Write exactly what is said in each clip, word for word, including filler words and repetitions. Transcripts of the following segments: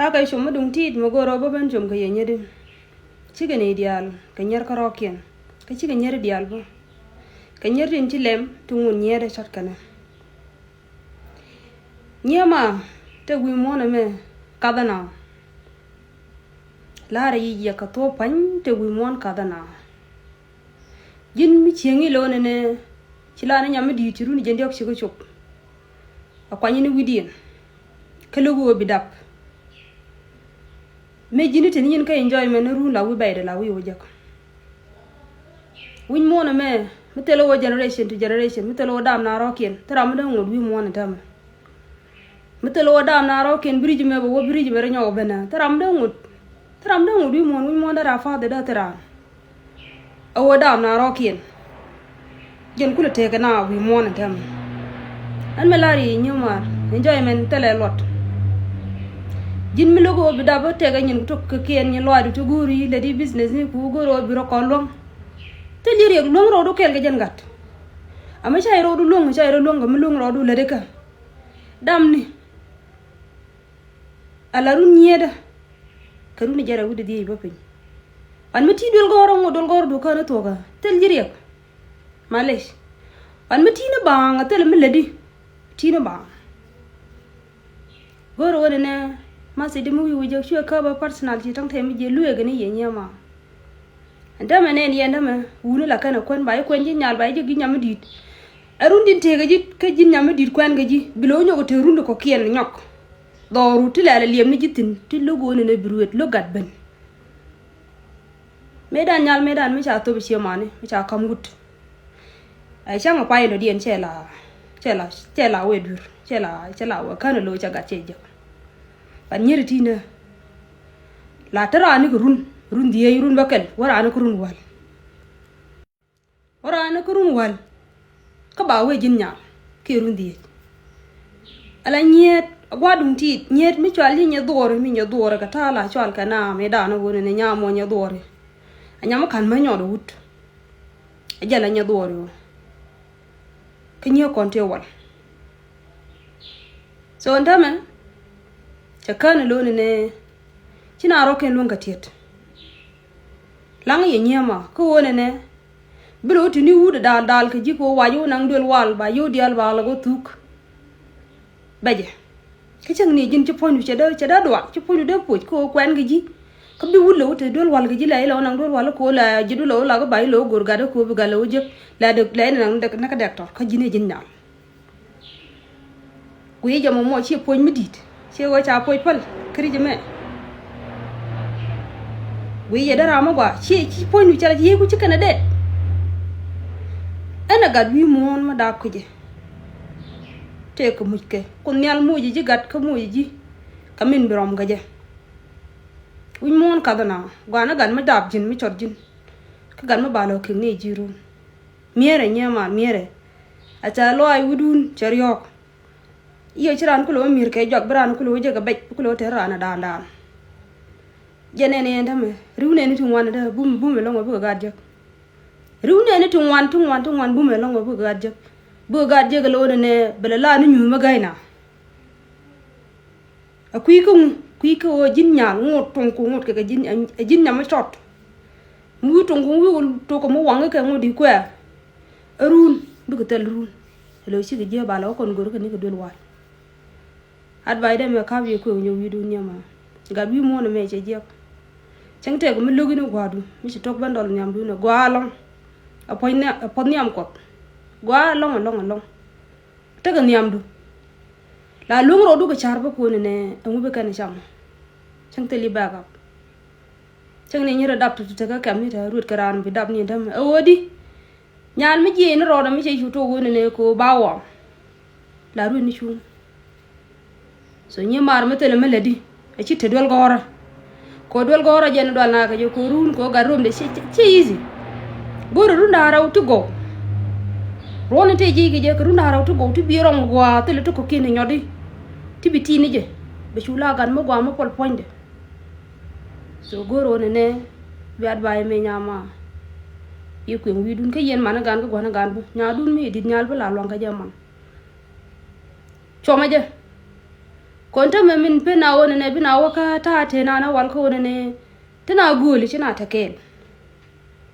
A kɛ com mi duŋ ti̱i̱t mi go̱o̱r ɣöö bä ben com kɛ yɛ nyeri. Cikɛ nɛy diaal kɛ nyier kärɔ̱kiɛn, kä cikɛ nyier diaal bä kɛ nyier tin ci lɛm ti ŋun nyiɛɛt ɛ cɔt kɛnɛ. Nyiema, te wi̱i̱ muɔ̱ɔ̱n ɛmɛ kathä na. La̱rä yic yɛ kɛ thuɔ̱ɔ̱p pa̱ny, te wi̱i̱ muɔ̱ɔ̱n kathä na. Ji̱n mi cieŋ i̱ lo̱o̱n ɛnɛ, ci la ni nyam mi di̱i̱t ci run jɛn diɔ̱k ci kɛ cop. A kuany ni wi̱diɛn kä lo̱k ɣöö bi dap. Mëë ji̱n i̱ te ni nyin kä enjoyment ni run la wi̱i̱ bɛydɛ la wi̱i̱ wä jek. Wi̱c muɔ̱ɔ̱n ɛmɛ mi thilɛ wä generation to generation, mi thilɛ wä dam na rɔ̱kiɛn, thil ram mi dee ŋot wi̱i̱ muɔ̱ɔ̱n ɛn täämɛ. Mi thilɛ wä dam na rɔ̱kiɛn bridge mɛ bɛ wä bridge mɛ rɛ nyɔk ɛ ben ɛ, thil ram dee ŋot. Thil ram dee ŋot wi̱i̱ muɔ̱ɔ̱n, wi̱c muɔ̱ɔ̱n dee raa father dee thil ram. Ɛ wä dam na rɔ̱kiɛn. Jɛn kulɛ tëëkɛ na wi̱i̱ muɔ̱ɔ̱n ɛn täämɛ. Ɛn mɛ la̱r i̱ nyiemar, enjoyment thilɛ luɔt. Ji̱n mi lo̱k ɣöö bi dap ɛ tëëkɛ nyin tok kɛ kiɛn nyin lɔaacdu ti go̱o̱ri lɛ di business ni ku go̱o̱r ɣöö bi rɔ kɔn luäŋ. Thil ji̱ riɛk luäŋ rɔɔdu kɛl kɛ jɛn gat. Ama ca i̱ rɔɔdu luäŋ, ca i̱ rɔ luäŋ kɛ mi luäŋ rɔɔdu lätdɛ kä. Damni. Ala run nyiëëdä. Kɛ run jɛrɛ wi̱cdɛ dhieec bä piny. Ɣän mi ti̱i̱ duel gɔ̱rä ŋot duel gɔ̱rä duɔ̱kä ni thuɔ̱kä. Thil ji̱ riɛk. Malec. Ɣän mi ti̱i̱ ni baaŋ a thil mi lätdi. Ti̱i̱ ni baaŋ. Go̱o̱rä ɣöö nɛnɛ message di mi wi̱i̱ wi̱i̱ jek cuɛ käp a personal ci ta̱ŋ tɛm mi jiɛ lueek ni yɛ nyiema. Ɛn täämɛ nɛn yɛn täämɛ wuni la kɛn ɛ kuän ba ji̱ kuɛn ji̱ nyal ba ji̱ jek ji̱ nyam mi di̱i̱t. Ɛ run din tëëkä ji̱ kä ji̱ nyam mi di̱i̱t kuɛn kɛ ji̱ bi lo̱k nyɔk ɛ te run di kɔ̱kiɛn nyɔk. Dhɔru ti lɛl ɛ liɛm ni ji̱ thi̱n ti lo̱k ɣöö nɛnɛ bi ruet lo̱k gat ben. Mëëdan nyal mëëdan mi ca thop cie mani mi ca ka̱m wut. Ɛ cäŋ ɛ pay lɔ diɛn cɛ la, cɛ la, cɛ la wee duer cɛ la, cɛ la wee kän ɛ lo̱c cɛ gat cɛ jek. Pan nyier ti̱n ɛ la te raan ni kɛ run, run dhieec run bä kɛl wä raan ni kɛ run wäl. Wä raan ni kɛ run wäl. Kä ba wee ji̱n nyal kiɛ run dhieec. Ala nyiet a gua̱duŋ ti̱i̱t nyiet mi cual ji̱ nyɛ dhuɔri mi nyɛ dhuɔri kɛ ta̱a̱ la cual kɛ naam i̱ da̱a̱n wä ni nyam wä nyɛ dhuɔri. A nyam mi ka̱n mä nyɔɔt a wut. A jɛl a nyɛ dhuɔri wä. Kä nyiek kɔn tëë wal. So ɛn täämɛ cɛ kään lo̱n ɛnɛ ci na rɔ̱kiɛn luäŋ kɛ tiɛt. Laŋ yɛ nyiema kä ɣöö nɛnɛ bi lo̱ ti ni wut ɛ daal daal kɛ ji̱ kɛ ɣöö wac ɣöö naŋ duel wal ba yio̱w diaal ba ɣä lɛ ɣöö thuk. Bɛcɛ kä cäŋ ni ji̱n ci puɔ̱nydu cɛ dee cɛ dee dual ci puɔ̱nydu dee puɔ̱c kɛ ɣöö kuɛn kɛ ji̱. Kä bi wut lɛ wut te duel wal kɛ ji̱ lɛ ilɛ ɣöö naŋ duel wal kɛ ɣöö lɛ ji̱du lɛ ɣöö lak i̱ ba i̱ lɛ ɣöö go̱r gat i̱ kɛ ɣöö bi gat lɛ ɣöö jek lɛ dee lɛ inɛ naŋ dek näkä dɛk tɔr kä ji̱n i̱ ji̱n nyal. Guiy jɛ mɔmɔ ciɛ puɔ̱ny mi di̱i̱t ciɛ ɣöö ca puɔ̱ny päl kä ri̱c ɛmɛ. Guiy jɛ dee ram mi gɔaa ciɛ ci puɔ̱nydu cɛ la ci yiëëku ci kɛnɛ dɛɛt. Ɛn ɛ gat wi̱i̱ muɔ̱ɔ̱n mi daap kä jɛ. Tëëkɛ muckɛ kun nhial mucɛ ji̱ gat kä mucɛ ji̱. Kä min bi rɔm kä jɛ. Wi̱c muɔ̱ɔ̱n kath ɛna gua̱a̱n ɛ gat mi daap ji̱n mi cɔt ji̱n. Kä gat mi ba lɔ kek ni ji̱ run. Mi̱eerɛ nyiee mal mi̱eerɛ. A ca lɔaac wi̱dun cɛ riɔ̱ɔ̱k. I̱ ci raan kulɛ wä mi̱i̱r kɛ jɔak bi raan kulɛ wä jek kɛ bɛc bi kulɛ wä tɛr raan ɛ daan daan. Jɛ nɛn yɛn tämɛ ri̱w nɛn i̱ ti ŋuan ɛ dee bum bum ɛlɔ̱ŋ ɛ bikɛ gaat jek. Ri̱w nɛn i̱ ti ŋuan ti ŋuan ti ŋuan bum ɛlɔ̱ŋ ɛ bikɛ gaat jek. Bikɛ gaat jek ɛlɔ̱ŋ ɛnɛ bɛ lɛ la ni nyuuth mi gäy na. Ɛ kui̱ kä ŋu kui̱ kä ɣöö ji̱n nyal ŋot tuŋ ku ŋot kɛ kɛ ji̱n ɛ ji̱n nyam mi cɔt. Mi wi̱i̱ tuŋ ku wi̱i̱ tok kɛ mi waŋ kɛ ŋot i̱ kuɛɛr. Ɛ run bikɛ thil run. Ɛ lo̱c cikɛ jiääk ba lɛ wä kɔn go̱r kɛ ni kɛ duel wal. Advice dee mɛ kap yɛ kuëë wi̱nyɛ wi̱i̱dun nhiam a gat wi̱i̱ muɔ̱ɔ̱n ɛmɛ cɛ jiɛk. Cäŋ tɛk mi lo̱k in i̱ gua̱a̱du mi ci tok ben dɔl nhiamdun ɛ gua̱a̱ ɛlɔ̱ŋ. Ɛ puɔ̱ny nhiam ɛ puɔ̱th nhiam kuɔth. Gua̱a̱ ɛlɔ̱ŋ ɛlɔ̱ŋ ɛlɔ̱ŋ. Tekɛ nhiamdu. La luäŋ rɔɔdu kɛ ca̱r bä kuɔn ɛnɛ ɛŋu bi kɛn cam. Cäŋ thil i̱ backup. Cäŋ ni nyi rɔ dap ti ti tekä kɛm ni te ruet kɛ raan bi dap ni däm ɛ ɣöödi. Nyan mi jiɛc ni rɔɔdɛ mi cɛ cu tok ɣööni ni kɛ ɣöö ba wɔm. La ruet ni cuŋ. So nyi maar mi thilɛ mi lätdi. A ci te duel gɔ̱rä. Kɛ duel gɔ̱rä jɛn dual na kɛ jɛ kɛ run kɛ gat romdɛ ci ci easy. Go̱rɛ run da̱a̱ rɛw ti gɔw. Ruɔ̱n in te ji̱ kɛ jɛ kɛ run da̱a̱ rɛw ti gɔw ti bi rɔŋ gua̱a̱ thilɛ ti kɔ̱kiɛn ti nyɔtdi. Ti bi ti̱i̱n ni jɛ bɛ cu la gat mi gua̱a̱ mi puɔl puɔ̱nydɛ. So go̱rɛ wä nɛnɛ bi advice mɛ nyama. I̱ kueŋ wi̱i̱dun kä yɛn man i̱ gan kä gua̱n i̱ gan bä nyadun mi i̱ di̱t nyal bi la luaŋ kä jɛ man. Cuɔmɛ jɛ. Kɔn tämɛ min pen a ɣöö nɛnɛ bi na wä kä ta̱a̱ tëë na na wal kä ɣöö nɛnɛ ti na gööli ci na te kɛɛl.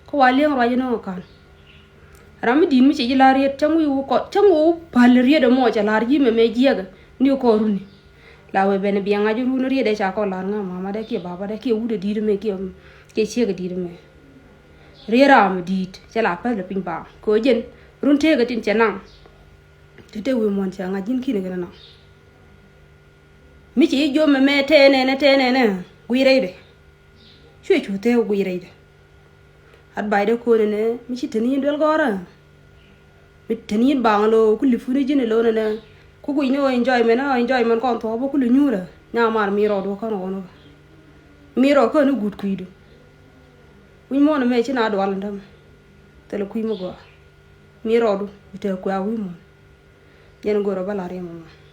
Kä wa li̱eŋ ruac inɔ kan. Ram mi di̱i̱t mi ci ji̱ la̱r riet cäŋ wi̱i̱ wä kɔn cäŋ wä wä päl riet ɛmɔ cɛ la̱r ji̱ mɛmɛ jiɛkɛ ni kɔn runi. La wee ben biɛŋ a ji̱ runi riet ɛ ca kɔn la̱r ŋa mama dɛ kiɛ baba dɛ kiɛ wut ɛ di̱i̱t mɛ kiɛ kiɛ ciek ɛ di̱i̱t mɛ. Riet ram mi di̱i̱t cɛ la päl ɛ piny baaŋ kɛ ɣöö jɛn run tëëkɛ tin cɛ naŋ. Te te wi̱i̱ muɔ̱n cɛ ŋa̱c ji̱n ki̱n ɛ kɛn ɛ naŋ. Mi ci ji̱ jiöm mɛmɛ tɛɛnɛnɛ tɛɛnɛnɛ guiy rɛydɛ. Cuɛ cu thee guiy rɛydɛ. Advice dɛ ko̱n ɛnɛ mi ci te ni duel gɔ̱rä. Mi te ni baŋ lo ku lip funi ji̱n lo nɛnɛ. Ku guic ni ɣöö enjoyment ɣöö enjoyment kɔn thuɔ̱k bä ku li nyuurä. Nya mar mi rɔɔdu kɔn ɣɔn bä. Mi rɔɔd kɔn ni guut kui̱du. Wi̱c muɔ̱n ɛmɛ ci na dual ɛn tämɛ. Thilɛ kui̱ mi gɔaa. Mi rɔɔdu bi te kuɛ a wi̱c muɔ̱n. Jɛn go̱rä bä la riɛm ɛmɔ.